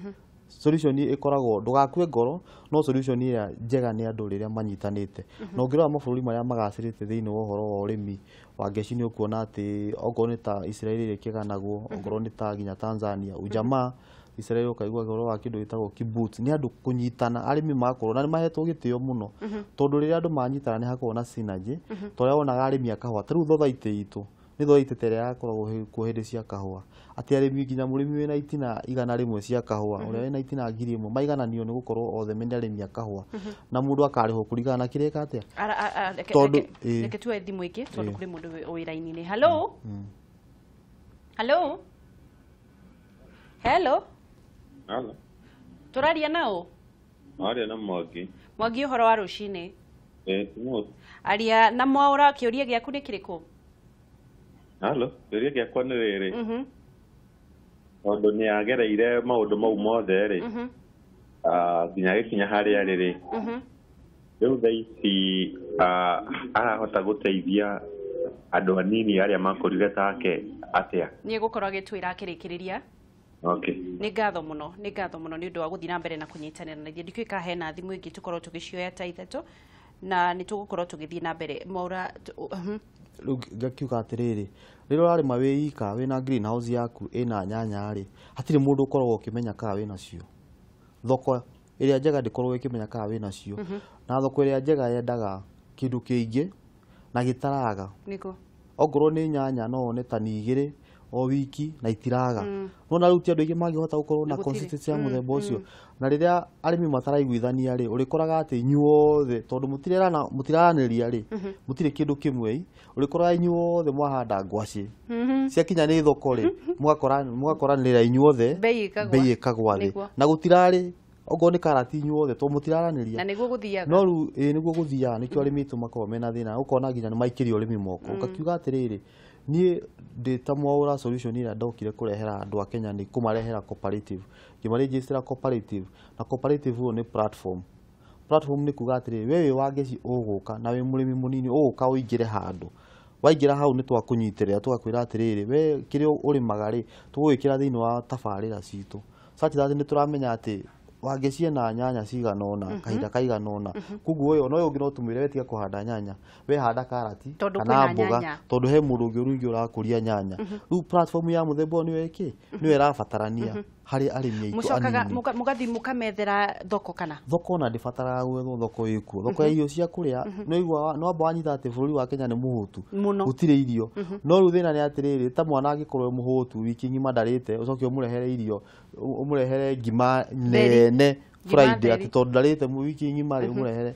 solution ĩkoragwo ndũgakue ngoro, no solution ĩrĩa njega nĩ andũ rĩrĩa manyitanĩte. Na ũngĩrora mabũrũri marĩa magacĩrĩte thĩinĩ wa ũhoro wa ũrĩmi wa ngeci nĩ ũkuona atĩ okorwo nĩ ta Israel ĩrĩa ĩkĩganagwo, okorwo nĩ ta nginya Tanzania ujamaa, Israel ũkaigua ũhoro wa kĩndũ gĩtagwo kibbutz, nĩ andũ kũnyitana, arĩmi magakorwo na nĩ mahetwo gĩtĩo mũno, tondũ rĩrĩa andũ manyitana nĩ hakoragwo na synergy, ta ũrĩa wonaga arĩmi a kahũa. Ta rĩu thothaitĩ itũ nĩ thothaitĩ ta ĩrĩa yakoragwo kuo hĩndĩ cia kahũa, atĩ arĩmi nginya mũrĩmi wĩna itina 100 cia kahũa, ũrĩa wĩna itina 1000 maigananio nĩ gũkorwo othe nĩ arĩmi a kahũa, na mũndũ akarĩhwo kũringana na kĩrĩa eka atĩa. Tondũ
reke tuoe thimũ ĩngĩ tondũ kũrĩ mũndũ wĩ raini-inĩ. Hello. Hello. Hello.
Hello.
Tũraria nao?
Aria na Mwangi.
Mwangi, ũhoro wa rũcinĩ? Aria na Mwaũra, kĩũria gĩaku nĩ kĩrĩkũ?
Halo, kĩũria gĩakwa nĩ rĩrĩ. Tondũ nĩ agereire maũndũ mau mothe rĩ, nginya agĩkinya harĩa arĩ rĩ, rĩu thaa ici arahota gũteithia andũ anini arĩa makũrire take atĩa?
Nĩ egũkorwo agĩtwĩra akĩrĩkĩrĩria.
Okay.
Nĩ ngatho mũno, nĩ ngatho mũno nĩ ũndũ wa gũthiĩ na mbere na kũnyitanĩra na ithuĩ. Ndikĩũĩ kana hena thimũ ĩngĩ tũkorwo tũgĩcioya ta ithatũ na nĩ tũgũkorwo tũgĩthiĩ na mbere. Mwaũra,
Rĩu ngakiuga atĩrĩrĩ, rĩrĩa ũrarĩma wĩ ika wĩna greenhouse yaku ĩna nyanya rĩ, hatirĩ mũndũ ũkoragwo ũkĩmenya kana wĩnacio. Thoko ĩrĩa njega ndĩkoragwo ĩkĩmenya kana wĩnacio, na thoko ĩrĩa njega yendaga kĩndũ kĩingĩ na gĩtaraga.
Nĩguo.
Ongorwo nĩ nyanya no wone tani 2 o wiki na itiraga. No na rĩu ti andũ aingĩ mangĩhota gũkorwo na consistency ya mũthemba ũcio. Na rĩrĩa arĩmi mataraiguithania rĩ, ũrĩkoraga atĩ inyuothe tondũ mũtirerana, mũtiraranĩria rĩ, mũtirĩ kĩndũ kĩmwe, ũrĩkoraga inyuothe mwahanda ngwacĩ ciakinya nĩ thoko rĩ, mũgakoranĩra inyuothe,
Bei ĩkagwa.
bei ĩkagwa thĩ.
Nĩguo.
Na gũtirarĩ okorwo nĩ karati inyuothe tondũ mũtiraranĩria.
Na nĩguo gũthiaga.
No rĩu ĩĩ nĩguo gũthiaga, nĩkĩo arĩmi aitũ makoragwo mena thĩna, ũkona nginya nĩ maikĩria ũrĩmi moko. Ũkakiuga atĩrĩrĩ, niĩ ndĩ ta Mwaũra solution ĩrĩa ndokire kũrehera andũ a Kenya nĩ kũmarehera cooperative. Ngĩmarejistera cooperative, na cooperative ũyũ nĩ platform. Platform nĩ kuga atĩrĩrĩ, we wĩ wa ngeci ũgũka na wĩ mũrĩmi mũnini ũgũka ũingĩre handũ. Waingĩra hau nĩ twakũnyitĩrĩra tũgakwĩra atĩrĩrĩ, we kĩrĩa ũrĩmaga rĩ, tũgũgĩkĩra thĩinĩ wa tabarĩra citũ. Such that nĩ tũramenya atĩ Wangeci ena nyanya cigana ũna, kahinda kaigana ũna. Koguo ũyũ no ũngĩ no tũmwĩre we tiga kũhanda nyanya, we handa karati
Tondũ
kana
kwĩna
mboga,
nyanya.
tondũ he mũndũ ũngĩ ũrĩa ũrakũria nyanya. Rĩu platform ya mũthemba ũyũ nĩyo ĩkĩ nĩyo ĩrabatarania harĩ arĩmi aitũ
Mũcokaga
anini.
mũgathiĩ mũkamethera thoko kana?
Thoko ona ndĩbataraga gwethwo, thoko ĩkuo. Thoko ya irio cia kũrĩa nĩ ũigua, no wamba wanyita atĩ bũrũri wa Kenya nĩ mũhũtu,
Mũno.
gũtirĩ irio. No rĩu thĩna nĩ atĩrĩrĩ, ta mwana angĩkorwo e mũhũtu wiki ng'ima ndarĩte, ũcoke ũmũrehere irio, ũmũrehere ngima
Theri.
nene
Ngima
Friday
theri.
atĩ tondũ ndarĩte wiki ng'ima rĩ, ũmũrehere.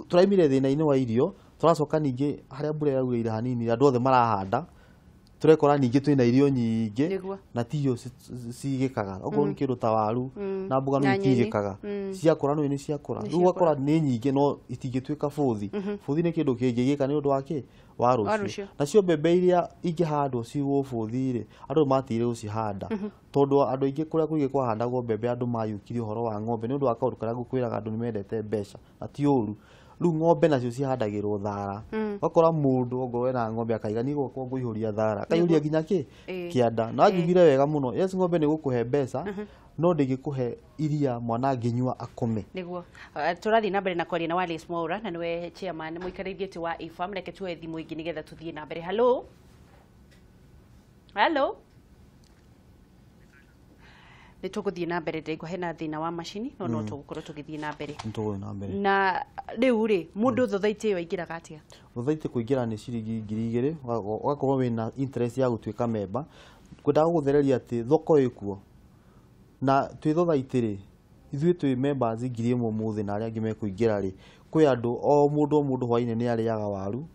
Tũraimire thĩna-inĩ wa irio, tũracoka ningĩ harĩa mbura yaurĩire hanini andũ othe marahanda, tũrekora ningĩ twĩna irio nyingĩ
Nĩguo.
na ti irio cigĩkaga. Okorwo nĩ kĩndũ ta waru na mboga
Na
no
nyeni.
itigĩkaga, ciakũra no nĩ ciakũra,
Nĩ
rĩu ũgakora nĩ nyingĩ no itingĩtuĩka bũthi. Bũthi nĩ kĩndũ kĩngĩgĩka nĩ ũndũ wa kĩ wa
Wa
rũciũ.
rũciũ.
Nacio mbembe iria ingĩhandwo cigwo bũthi rĩ, andũ matigire gũcihanda tondũ andũ aingĩ kũrĩa kũingĩ kwahandagwo mbembe andũ mayũkirie ũhoro wa ng'ombe nĩ ũndũ wa kaũndũ karĩa ngũkwĩraga andũ nĩ mendete mbeca na ti ũru. Rĩu ng'ombe nacio cihandagĩrwo thara, ũgakora mũndũ ongorwo ena ng'ombe akaiga niĩ gwakwa ngũihũria thara, akaihũria nginya kĩ kĩanda. Na anjugire wega mũno, yes ng'ombe nĩ gũkũhe mbeca no ndĩngĩkũhe iria mwana angĩnyua akome.
Nĩguo. Tũrathiĩ na mbere na kwaria na Wallace Mwaũra na nĩwe chairman mũikarĩri gĩtĩ wa AFAM. Reke tuoe thimũ ĩngĩ nĩgetha tũthiĩ na mbere. Hello. Hello. Nĩ tũgũthiĩ na mbere, ndĩraigua hena thĩna wa macini, no no tũgũkorwo tũgĩthiĩ na mbere.
Nĩ tũgũthiĩ na mbere.
Na rĩu rĩ, mũndũ thothaitĩ ĩyo aingĩraga atĩa?
Thothaitĩ kũingĩra nĩ ciringi 2000, ũgakorwo wĩna interest ya gũtuĩka memba. Ngwendaga gũgũthereria atĩ thoko ĩkuo, na twĩ thothaitĩ rĩ, ithuĩ twĩ members 1000 ũmũthĩ, na arĩa angĩ mekũingĩra rĩ, kwĩ andũ o mũndũ o mũndũ hwainĩ nĩ arĩaga waru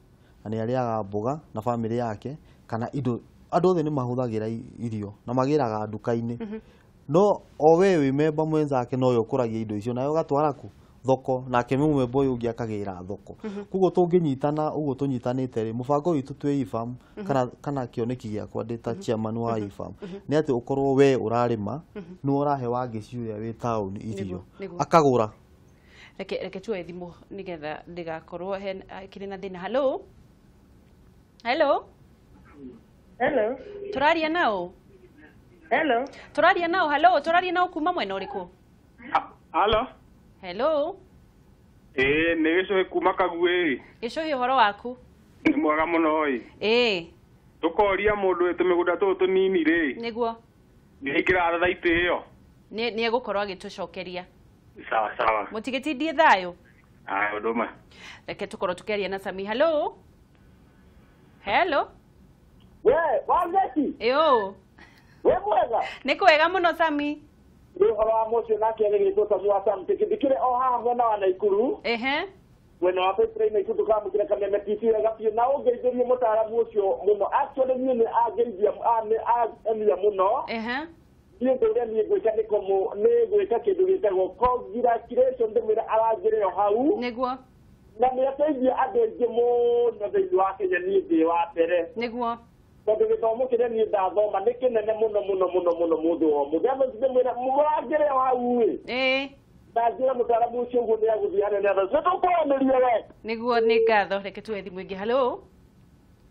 na nĩ arĩaga mboga na bamĩrĩ yake, kana indo andũ othe nĩ mahũthagĩra irio na magĩraga nduka-inĩ. No o we wĩ memba mwenzake nowe ũkũragia indo icio, nawe ũgatwara kũ thoko, nake mũmemba ũyũ ũngĩ akagĩra thoko. Koguo tũngĩnyitana ũguo tũnyitanĩte rĩ, mũbango witũ twĩ EFAM, kana kĩoneki gĩakwa ndĩ ta chairman wa EFAM nĩ atĩ ũkorwo we ũrarĩma nĩwe ũrahe Wangeci ũrĩa wĩ taũni irio akagũra.
Reke tuoe thimũ nĩgetha ndĩgakorwo kĩrĩ na thĩna. Hello, hello.
Hello.
Tũraria nao?
Hello.
Tũraria nao? Hello, tũraria nao kuma mwena ũrĩkũ?
Hello.
Hello.
Ĩĩ, nĩ Gĩcũhĩ kuma Kaguĩ.
Gĩcũhĩ, ũhoro waku?
Nĩ mwega mũno ĩ.
Ĩĩ.
Tũkoria mũndũ wĩ tũmĩgũnda tũtũ tũnini rĩ.
Nĩguo.
Nĩ aingĩraga thaitĩ ĩyo?
Nĩ egũkorwo agĩtũcokeria.
Sawa sawa.
Mũtigĩtindie thayũ.
Aya, ũndũ ũmwe.
Reke tũkorwo tũkĩaria na Sami. Hello. Hello.
We, Wangeci.
Ĩũ.
We mwega.
Nĩ kwega mũno Sami.
Nĩ ũhoro wa mũciĩ nake agĩgĩtwo Sami wa Sam Tikithikire o haha mwena wa Naikuru.
Ehe.
Mwena wa Pipeline Naikuru tũkamũkĩra Kameme TV wega biũ, na ũngeithĩrie mũtaaramu ũcio mũno. Actually niĩ nĩ angeithia, nĩ angenia mũno.
Ehe.
Niĩ ũndũ ũrĩa niĩ ngwĩka nĩ nĩ gwĩka kĩndũ gĩtagwo congratulation, ndĩmwĩre arangĩre o hau.
Nĩguo.
Na nĩ ateithia andũ aingĩ mũno thĩinĩ wa Kenya, niĩ ndĩ wa mbere.
Nĩguo.
Tondũ gĩthomo kĩrĩa niĩ ndathoma nĩ kĩnene mũno mũno mũno mũno mũndũ o mũndũ. Ndĩmwĩra mũrangĩre o hau ĩ.
Ĩĩ.
Na njĩra mũtaaramu ũcio ũguo nĩ agũthiĩ hanene andũ. Nĩ tũkwaranĩria we.
Nĩguo, nĩ ngatho. Reke tuoe thimũ ĩngĩ. Hello.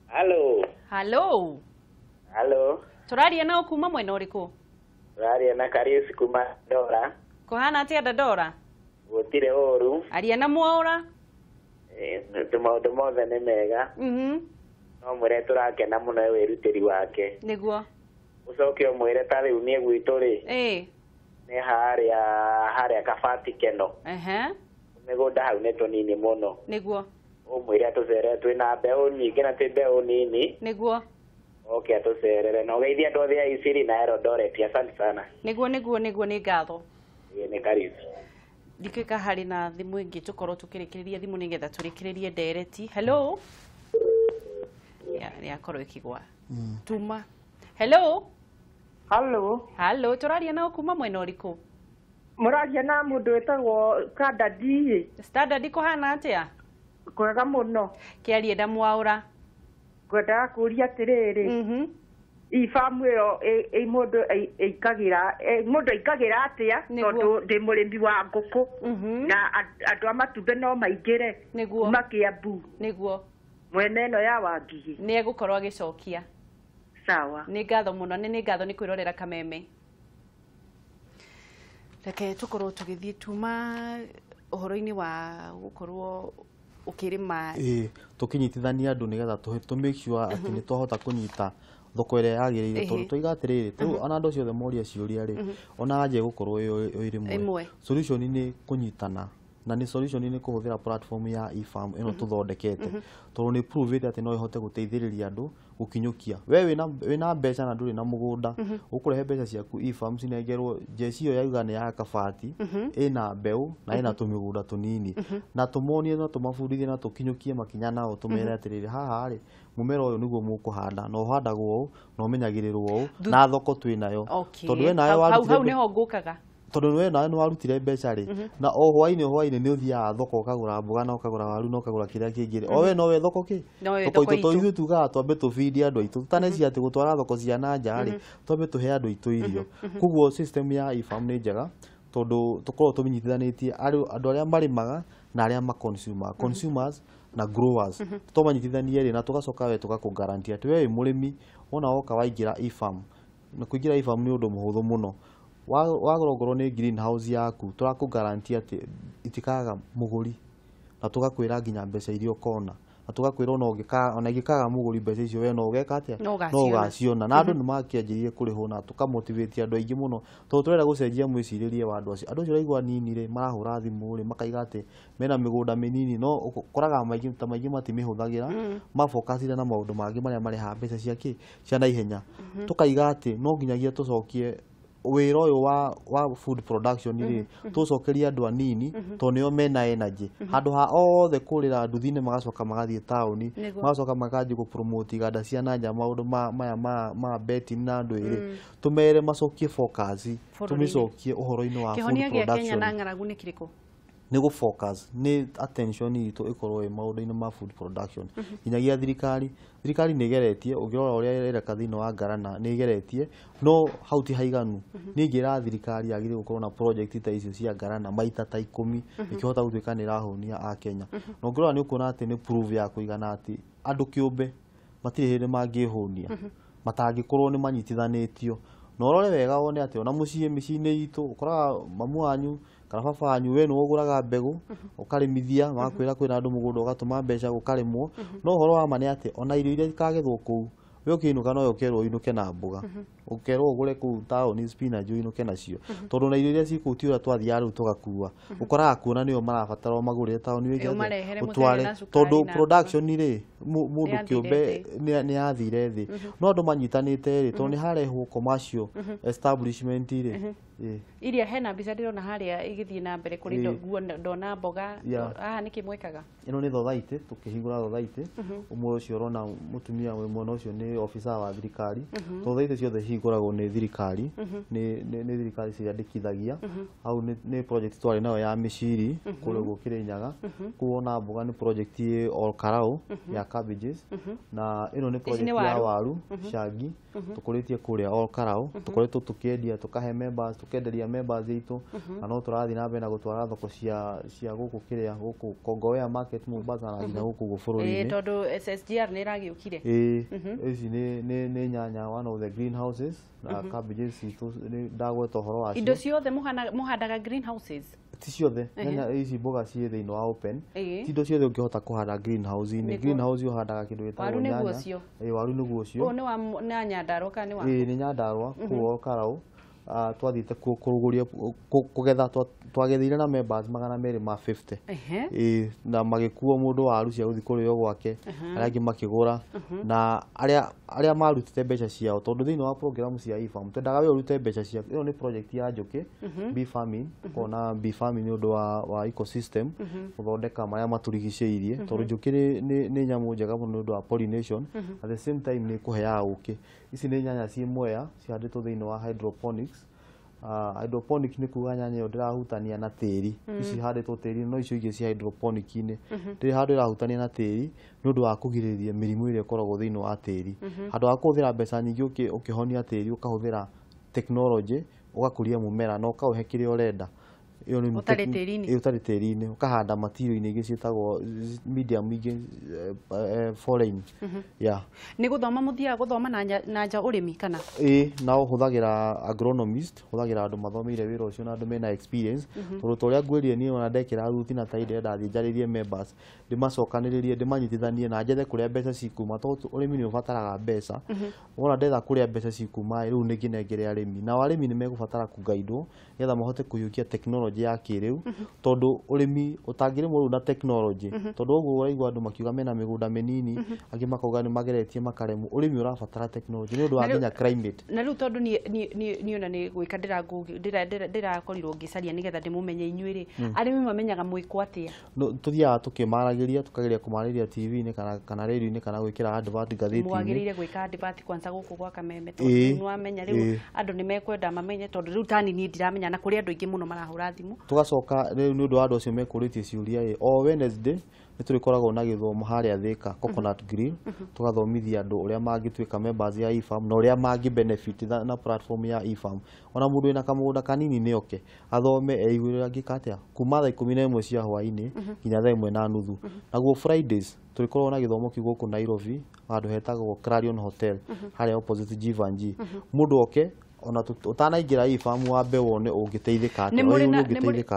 Hello.
Hello.
Hello.
Tũraria nao kuma mwena ũrĩkũ?
Tũraria na Kariusi kuma Dandora.
Kũhana atĩa Dandora?
Gũtirĩ ũru.
Aria na Mwaũra.
Maũndũ mothe nĩ mega. No mwĩre tũrakena mũno nĩ wĩrutĩri wake.
Nĩguo.
Ũcoke ũmwĩre ta rĩu niĩ gwitũ rĩ.
Ĩĩ.
Nĩ harĩa Kabati Keno.
Ehe.
Mĩgũnda hau nĩ tũnini mũno.
Nĩguo.
Ũmwĩre atũcerere, twĩna mbeũ nyingĩ na twĩ mbeũ nini.
Nĩguo.
Oke atũcerere na ũgeithie andũ othe a Isiri na Eldoret. Asante sana.
Nĩguo nĩguo nĩguo, nĩ ngatho.
Ĩĩ, nĩ karibu.
Ndikĩka harĩ na thimũ ĩngĩ tũkorwo tũkĩrĩkĩrĩria thimũ nĩgetha tũrĩkĩrĩrie ndereti. Hello. Yakorwo ĩkĩgwa. Tuma. Hello.
Hello.
Hello, tũraria nao kuma mwena ũrĩkũ?
Mũraria na mũndũ wĩtagwo Standard.
Standard kũhana atĩa?
Kwega mũno.
Kĩarie na Mwaũra.
Ngwendaga kũũria atĩrĩrĩ. EFAM ĩyo mũndũ ĩikagĩra, mũndũ aikagĩra atĩa? Tondũ ndĩ mũrĩmi wa ngũkũ na andũ a matumbĩ no maingĩre.
Nĩguo.
Kuma Kĩambu.
Nĩguo.
Mwena ĩno ya Wangigĩ.
Nĩ egũkorwo agĩcokia.
Sawa.
Nĩ ngatho mũno, nĩ ngatho nĩ kwĩrorera Kameme. Reke tũkorwo tũgĩthiĩ tuma ũhoro-inĩ wa gũkorwo ũkĩrĩma.
Ĩĩ, tũkĩnyitithania andũ nĩgetha tũ make sure atĩ nĩ twahota kũnyita thoko ĩrĩa yagĩrĩire, tondũ twaiga atĩrĩrĩ, rĩu ona andũ acio othe moria ciũria rĩ, ona anja ĩgũkorwo ĩ rĩmwe. Solution nĩ kũnyitana, na nĩ solution nĩ kũhũthĩra platform ya EFAM ĩno tũthondekete, tondũ nĩ prove atĩ no ĩhote gũteithĩrĩria andũ gũkinyũkia. We wĩna mbeca na ndũrĩ na mũgũnda, ũkũrehe mbeca ciaku EFAM cinengerwo jeci ĩyo yauga nĩ ya Kabati, ĩna mbeũ na ĩna tũmĩgũnda tũnini, na tũmonie na tũmabundithie na tũkinyũkie makinya nao, tũmere atĩrĩrĩ, haha rĩ mũmera ũyũ nĩguo mũkũhanda, na ũhandagwo ũũ na ũmenyagĩrĩrwo ũũ, na thoko twĩ nayo. Tondũ we nawe warutire
hau nĩho ngũkaga.
Tondũ we nawe nĩ warutire mbeca rĩ, na o hwainĩ hwainĩ nĩ ũthiaga thoko ũkagũra mboga na ũkagũra waru na ũkagũra kĩrĩa kĩngĩ rĩ, o we nowe thoko kĩ? Thoko itũ, tondũ ithuĩ tugaga twambe tũbindie andũ aitũ, tũtanecia atĩ gũtwara thoko cia na nja rĩ, twambe tũhe andũ aitũ irio. Koguo system ya EFAM nĩ njega, tondũ tũkoragwo tũmĩnyitithanĩtie andũ arĩa marĩmaga na arĩa ma consumer, consumers na growers, tũmanyitithanie rĩ, na tũgacoka we tũgakũ guarantee atĩ we wĩ mũrĩmi wona woka waingĩra EFAM, na kũingĩra EFAM nĩ ũndũ mũhũthũ mũno. Wagũra ongorwo nĩ greenhouse yaku, tũrakũ guarantee atĩ itikaga mũgũri, na tũgakwĩra nginya mbeca iria ũkona. Na tũgakwĩra ona ũngĩka ona ingĩkaga mũgũri mbeca icio we no ũgeka atĩa, no ũgaciona. Na andũ nĩ makĩanjirie kũrĩhwo na tũkamotivate andũ aingĩ mũno, tondũ tũrenda gũcenjia mwĩcirĩrie wa andũ acio. Andũ acio ũraigua nini rĩ, marahũra thimũ rĩ, makaiga atĩ mena mĩgũnda mĩnini, no ũkoraga maingĩ ta maingĩ matimĩhũthagĩra, mafocusire na maũndũ mangĩ marĩa marehaga mbeca cia kĩ cia naihenya. Tũkaiga atĩ no nginyagia tũcokie wĩra ũyũ wa food production rĩ, tũcokerie andũ anini tondũ nĩo mena energy. Handũ ha othe kũrĩra nduthi-inĩ magacoka magathiĩ taũni, magacoka makanjia gũpromote iganda cia nanja, maũndũ maya ma betting na andũ ĩrĩ, tũmere macokie focus, tũmĩcokie ũhoro-inĩ wa food production. Kĩhonia gĩa
Kenya na ng'aragu nĩ kĩrĩkũ?
Nĩ gũ focus, nĩ attention itũ ĩkorwo ĩ maũndũ-inĩ ma food production. Nginyagia thirikari nĩ ĩgeretie, ũngĩrora ũrĩa ĩreka thĩinĩ wa Ngarana nĩ ĩgeretie, no hau ti haiganu. Niĩ ingĩra thirikari yagĩrĩirwo gũkorwo na project ta icio cia Ngarana maita ta 10 ĩkĩhota gũtuĩka nĩ ĩrahũnia Akenya. Na ũngĩrora nĩ ũkuona atĩ nĩ proof ya kũigana atĩ andũ kĩũmbe matirĩ hĩndĩ mangĩhũnia matangĩkorwo nĩ manyitithanĩtio. Na ũrore wega wone atĩ ona mũciĩ mĩciĩ-inĩ itũ ũkoraga mamu wanyu kana baba wanyu we nĩwe ũgũraga mbegũ ũkarĩmithia, magakwĩra kwĩna andũ mũgũnda ũgatũma mbeca gũkarĩmwo. No ũhoro wa ma nĩ atĩ ona irio iria ikagethwo kũu we ũkĩinũka no ũkerwo ũinũke na mboga, ũkerwo ũgũre kũu taũni spinach ũinũke nacio, tondũ na irio iria ci kũu ti ũrĩa twathiaga rĩu tũgakua, ũkoraga kuona nĩo marabatara ũmagũrĩre taũni ũtware, tondũ production rĩ mũndũ kĩũmbe nĩ yathire thĩ. No andũ manyitanĩte rĩ, tondũ nĩ harehwo commercial establishment rĩ.
Iria hena mbica ndĩrona harĩa ĩgĩthiĩ na mbere kũrĩ nguo ndona mboga haha nĩkĩ mwekaga?
Ĩno nĩ thothaitĩ, tũkĩhingũra thothaitĩ. Ũmwe ũcio ũrona mũtumia wĩ mwena ũcio nĩ officer wa thirikari. Thothaitĩ ciothe hingũragwo nĩ thirikari, nĩ thirikari ciandĩkithagia. Hau nĩ project twarĩ nayo ya mĩciri kũrĩa ũguo Kĩrĩnyaga. Kũu ona mboga nĩ project ĩ Ol Kalou ya cabbages, na ĩno nĩ project ya waru cangi tũkũrĩtie kũrĩa Ol Kalou. Tũkoretwo tũkĩendia tũkahe members, tũkenderia members itũ, na no tũrathiĩ na mbere na gũtwara thoko cia gũkũ kĩrĩa gũkũ Kongowea market Mombasa na nginya gũkũ bũrũri-inĩ,
tondũ SSGR nĩ ĩragĩũkire.
Ici nĩ nyanya, one of the greenhouses na cabbages citũ ndagweta ũhoro wacio.
Indo ciothe mũhandaga greenhouses?
Ti ciothe, nyanya ici mboga ciĩ thĩinĩ wa open, ti indo ciothe ũngĩhota kũhanda greenhouse-inĩ. Greenhouse ũhandaga kĩndũ gĩtagwo nyanya. Waru nĩguo ũcio.
Ũyũ nĩ wa Nyandarua kana nĩ wa?
Ĩĩ nĩ Nyandarua kũu Ol Kalou. Twathiĩte kũrũgũria kũgetha, twagetheire na members 250, na magĩkuo mũndũ waru cia gũthiĩ kũrĩo gwake, arĩa angĩ makĩgũra, na arĩa marutĩte mbeca ciao, tondũ thĩinĩ wa program cia eFarm twendaga we ũrute mbeca ciaku. Ĩno nĩ project ya njũkĩ, bee farming, kona bee farming nĩ ũndũ wa ecosystem, gũthondeka marĩa matũrigicĩirie, tondũ njũkĩ nĩ nyamũ njega mũno nĩ ũndũ wa pollination, at the same time nĩ ĩkũheaga ũkĩ. Ici nĩ nyanya ciĩ Mwea cihandĩtwo thĩinĩ wa hydroponics. Hydroponic nĩ kuga nyanya ĩyo ndĩrahutania na tĩri, ici ihandĩtwo tĩri, no icio ingĩ cia hydroponic-inĩ ndĩrĩ handũ ĩrahutania na tĩri nĩ ũndũ wa kũgirĩrĩria mĩrimũ ĩrĩa ĩkoragwo thĩinĩ wa tĩri. Handũ ha kũhũthĩra mbeca nyingĩ ũkĩhonia tĩri, ũkahũthĩra technology ũgakũria mũmera na ũkaũhe kĩrĩa ũrenda.
Ũtarĩ tĩri-inĩ.
Ũtarĩ tĩri-inĩ, ũkahanda material-inĩ ingĩ ciĩtagwo medium ingĩ foreign. Yeah.
Nĩ gũthoma mũthiaga gũthoma na nja ũrĩmi kana?
Ĩĩ, na ũhũthagĩra agronomist, hũthagĩra andũ mathomeire wĩra ũcio na andũ mena experience, tondũ ta ũrĩa ngwĩrire niĩ ona ndekĩra ruti na tai ndĩrenda thiĩ njarĩrie members, ndĩmacokanĩrĩrie, ndĩmanyitithanie na njethe kũrĩa mbeca cikuma, tondũ ũrĩmi nĩ ũbataraga mbeca. Wona ndetha kũrĩa mbeca cikuma rĩu nĩ ngĩnengere arĩmi, nao arĩmi nĩ megũbatara kũgaidwo nĩgetha mahote kũiyũkia tekinoronjĩ ya kĩrĩu, tondũ ũrĩmi ũtangĩrĩmwo rĩu na tekinoronjĩ, tondũ ũguo ũraigua andũ makiuga mena mĩgũnda mĩnini, angĩ makauga nĩ mageretie makaremwo. Ũrĩmi ũrabatara tekinoronjĩ nĩ ũndũ wa nginya climate.
Na rĩu tondũ niĩ ona nĩ gwĩka ndĩrakorirwo ngĩcaria nĩgetha ndĩmũmenye inyuĩ rĩ, arĩmi mamenyaga mwĩkwo atĩa?
Tũthiaga tũkĩmaragĩria, tũkageria kũmarĩria TV-inĩ kana radio-inĩ kana gwĩkĩra advert ngathĩti-inĩ.
Mwagĩrĩire gwĩka advert kwanza gũkũ gwa Kameme, tondũ nĩwamenya rĩu andũ nĩ mekwenda mamenye, tondũ rĩu tani niĩ ndiramenya na kũrĩ andũ aingĩ mũno marahũra thimũ.
Tũgacoka rĩu nĩ ũndũ wa andũ acio mekũrĩtie ciũria ĩ, o Wednesday nĩ tũrĩkoragwo na gĩthomo harĩa Thika Coconut Grill, tũgathomithia andũ ũrĩa mangĩtuĩka members ya eFarm na ũrĩa mangĩ benefit na platform ya eFarm. Ona mũndũ wĩna kamũgũnda kanini nĩ oke athome eiguĩre angĩka atĩa kuma thaa 11 cia hwaĩ-inĩ nginya thaa 1:30. Naguo Fridays tũrĩkoragwo na gĩthomo kĩu gũkũ Nairobi handũ hetagwo Clarion Hotel harĩa opposite Givenchy. Mũndũ oke Ona ũtanaingĩra e-farm wambe wone ũngĩteithĩka atĩa.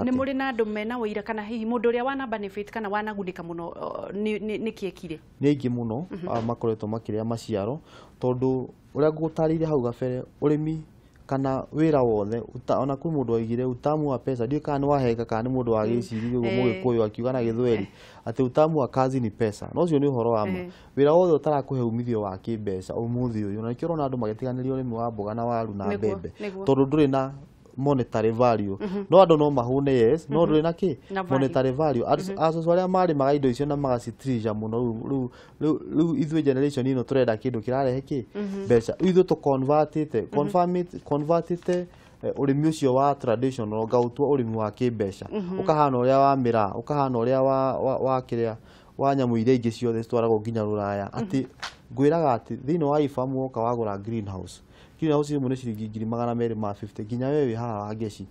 Nĩ mũrĩ na andũ mena ũira kana hihi mũndũ ũrĩa wana benefit kana wanagunĩka mũno nĩ kĩekire?
Nĩ aingĩ mũno makoretwo makĩrĩa maciaro, tondũ ũrĩa ngũgũtarĩirie hau gabere, ũrĩmi kana wĩra wothe, ona kwĩ mũndũ waigire utamu wa pesa, ndiũĩ kana nĩ wahenga kana nĩ mũndũ wa gĩciririe ũguo Mũgĩkũyũ akiuga na Gĩthweri atĩ utamu wa kazi ni pesa. No ũcio nĩ ũhoro wa ma. Wĩra wothe ũtarakũhe umithio wa kĩmbeca ũmũthĩ ũyũ, na nĩkĩo ũrona andũ magĩtiganĩria ũrĩmi wa mboga na waru na mbembe, tondũ ndũrĩ na monetary value. No andũ no mahũne, yes, no ndũrĩ na kĩ monetary value. Acũcũ arĩa marĩmaga indo icio na magacitreasure mũno, rĩu ithuĩ generation ĩno tũrenda kĩndũ kĩrarehe kĩ mbeca. Ithuĩ tũ convertĩte ũrĩmi ũcio wa traditional ngaũtua ũrĩmi wa kĩmbeca, ũkahana ũrĩa wa mĩraa, ũkahana ũrĩa wa kĩrĩa wa nyamũ iria ingĩ ciothe citwaragwo nginya rũraya. Atĩ ngwĩraga atĩ thĩinĩ wa e-farm woka wagũra greenhouse, greenhouse ĩmwe nĩ ciringi 250,000, nginya we wĩ haha Wangeci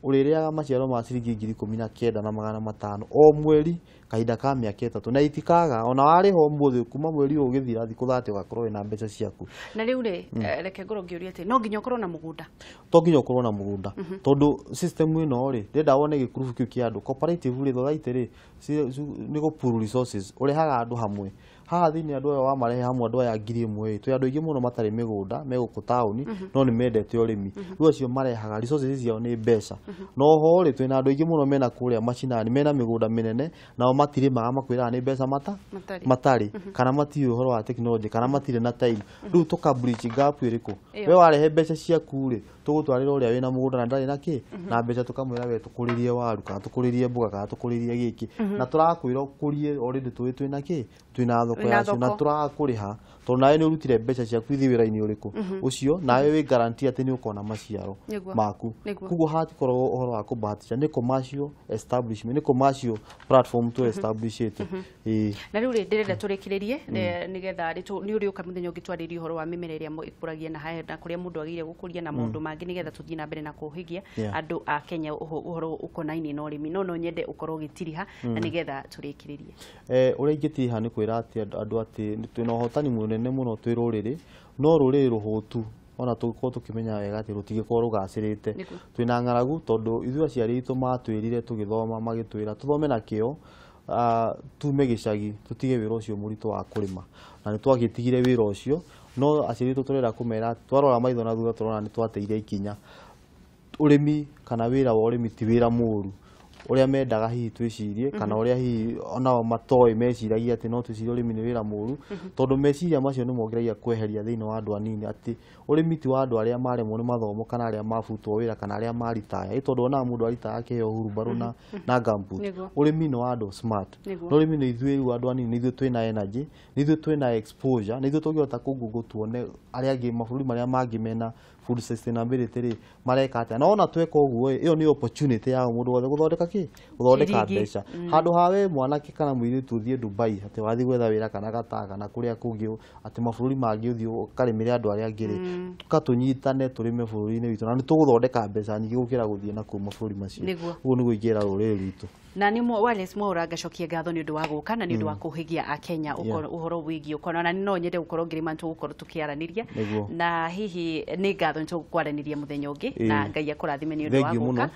ũrĩrĩaga maciaro ma ciringi 19,500 o mweri kahinda ka mĩaka 3, na itikaga ona warĩha ũmũthĩ kuma mweri ũyũ ũgĩthira thikũ 30 ũgakorwo wĩna mbeca ciaku.
Na rĩu rĩ, reke ngorwo ngĩũria atĩ no nginya ũkorwo na mũgũnda?
To nginya ũkorwo na mũgũnda, tondũ system ĩno rĩ, ndĩrenda wone gĩkurubu kĩu kĩa andũ cooperative rĩ, society rĩ, nĩ gũ pool resources, ũrehaga andũ hamwe. Haha thĩinĩ andũ aya wamarehe hamwe, andũ aya 1000 ĩ, twĩ andũ aingĩ mũno matarĩ mĩgũnda me gũkũ taũni, no nĩ mendete ũrĩmi. Rĩu acio marehaga resources ciao nĩ mbeca. No ho rĩ, twĩna andũ aingĩ mũno mena kũrĩa macinani, mena mĩgũnda mĩnene, nao matirĩmaga, makwĩraga nĩ mbeca matarĩ, kana matiũĩ ũhoro wa technology, kana matirĩ na time. Rĩu tũka bridge gap ĩrĩkũ? We warehe mbeca ciaku rĩ, tũgũtwarĩra ũrĩa wĩna mũgũnda na ndarĩ na kĩ na mbeca, tũkamwĩra we tũkũrĩrie waru kana tũkũrĩrie mboga kana tũkũrĩrie gĩkĩ, na tũrakwĩra ũkũrie already tũĩ twĩna kĩ, twĩna thoko yacio, na tũrakũrĩha tondũ nawe nĩ ũrutire mbeca ciaku ithiĩ wĩra-inĩ ũrĩkũ ũcio, nawe wĩ guarantee atĩ nĩ ũkona maciaro maku. Koguo hatikoragwo ũhoro wa kũbahatisha, nĩ commercial establishment, nĩ commercial platform tu establishĩte.
Na rĩu rĩ, ndĩrenda tũrĩkĩrĩrie nĩgetha nĩ ũrĩũka mũthenya ũngĩ twarĩrie ũhoro wa mĩmera ĩrĩa ĩkũragia na kũrĩa mũndũ agĩrĩire gũkũria na maũndũ mangĩ, nĩgetha tũthiĩ na mbere na kũhĩgia andũ a Kenya ũhoro ũkonainie na ũrĩmi. No nyende ũkorwo ũgĩtiriha na nĩgetha tũrĩkĩrĩrie.
Ũrĩa ingĩtiriha nĩ kwĩra atĩ andũ atĩ twĩna ũhotani mũnene mũno twĩ rũrĩrĩ, no rũrĩrĩ rũhũtu ona tũgĩkorwo tũkĩmenya wega atĩ rũtigĩkorwo rũgacĩrĩte. Twĩna ng'aragu tondũ ithuĩ aciari aitũ matwĩrire tũgĩthoma, magĩtwĩra tũthome na kĩo, tume gĩcagi tũtige wĩra ũcio mũritũ wa kũrĩma, na nĩ twagĩtigire wĩra ũcio. No aciari aitũ tũrenda kũmera twarora maitho na thutha tũrona nĩ twateire ikinya. Ũrĩmi kana wĩra wa ũrĩmi ti wĩra mũru ũrĩa mendaga hihi twĩcirie, kana ũrĩa hihi onao matoĩ meciragia atĩ no twĩcirie ũrĩmi nĩ wĩra mũru, tondũ meciria macio nĩ mongeragia kweheria thĩinĩ wa andũ anini atĩ ũrĩmi ti wa andũ arĩa maremwo nĩ mathomo kana arĩa mabutwo wĩra kana arĩa maritaya, ĩ tondũ onaga mũndũ aritaya akĩheo hurumbarũ na gumboot. Ũrĩmi nĩ wa andũ smart. No ũrĩmi nĩ ithuĩ rĩu andũ anini, nĩ ithuĩ twĩna energy, nĩ ithuĩ twĩna exposure, nĩ ithuĩ tũngĩhota kũ-google tuone arĩa angĩ mabũrũri marĩa mangĩ mena food sustainability rĩ mareka atĩa. Na ona tweka ũguo ĩ, ĩyo nĩ opportunity ya mũndũ wothe gũthondeka kĩ, gũthondeka mbeca. Handũ ha we mwanake kana mũirĩtu ũthiĩ Dubai atĩ wathiĩ gwetha wĩra kana Qatar kana kũrĩa kũngĩ, atĩ mabũrũri mangĩ ũthiĩ ũkarĩmĩre andũ arĩa angĩ rĩ, tũkatũnyitane tũrĩme bũrũri-inĩ witũ na nĩ tũgũthondeka mbeca nyingĩ gũkĩra gũthiĩ nakũu mabũrũri macio. Ũguo nĩguo ingĩra rũrĩrĩ rwitũ.
Na nĩ Wallace Mwaura, ngacokia ngatho nĩ ũndũ wa gũka na nĩ ũndũ wa kũhĩgia Akenya ũhoro wĩgiĩ ũkona, na no nyende gũkorwo ngĩrĩma, tũgũkorwo tũkĩaranĩria na hihi nĩ ngatho, nĩ tũkwaranĩria mũthenya ũngĩ, na Ngai akũrathime nĩ ũndũ wa gũka.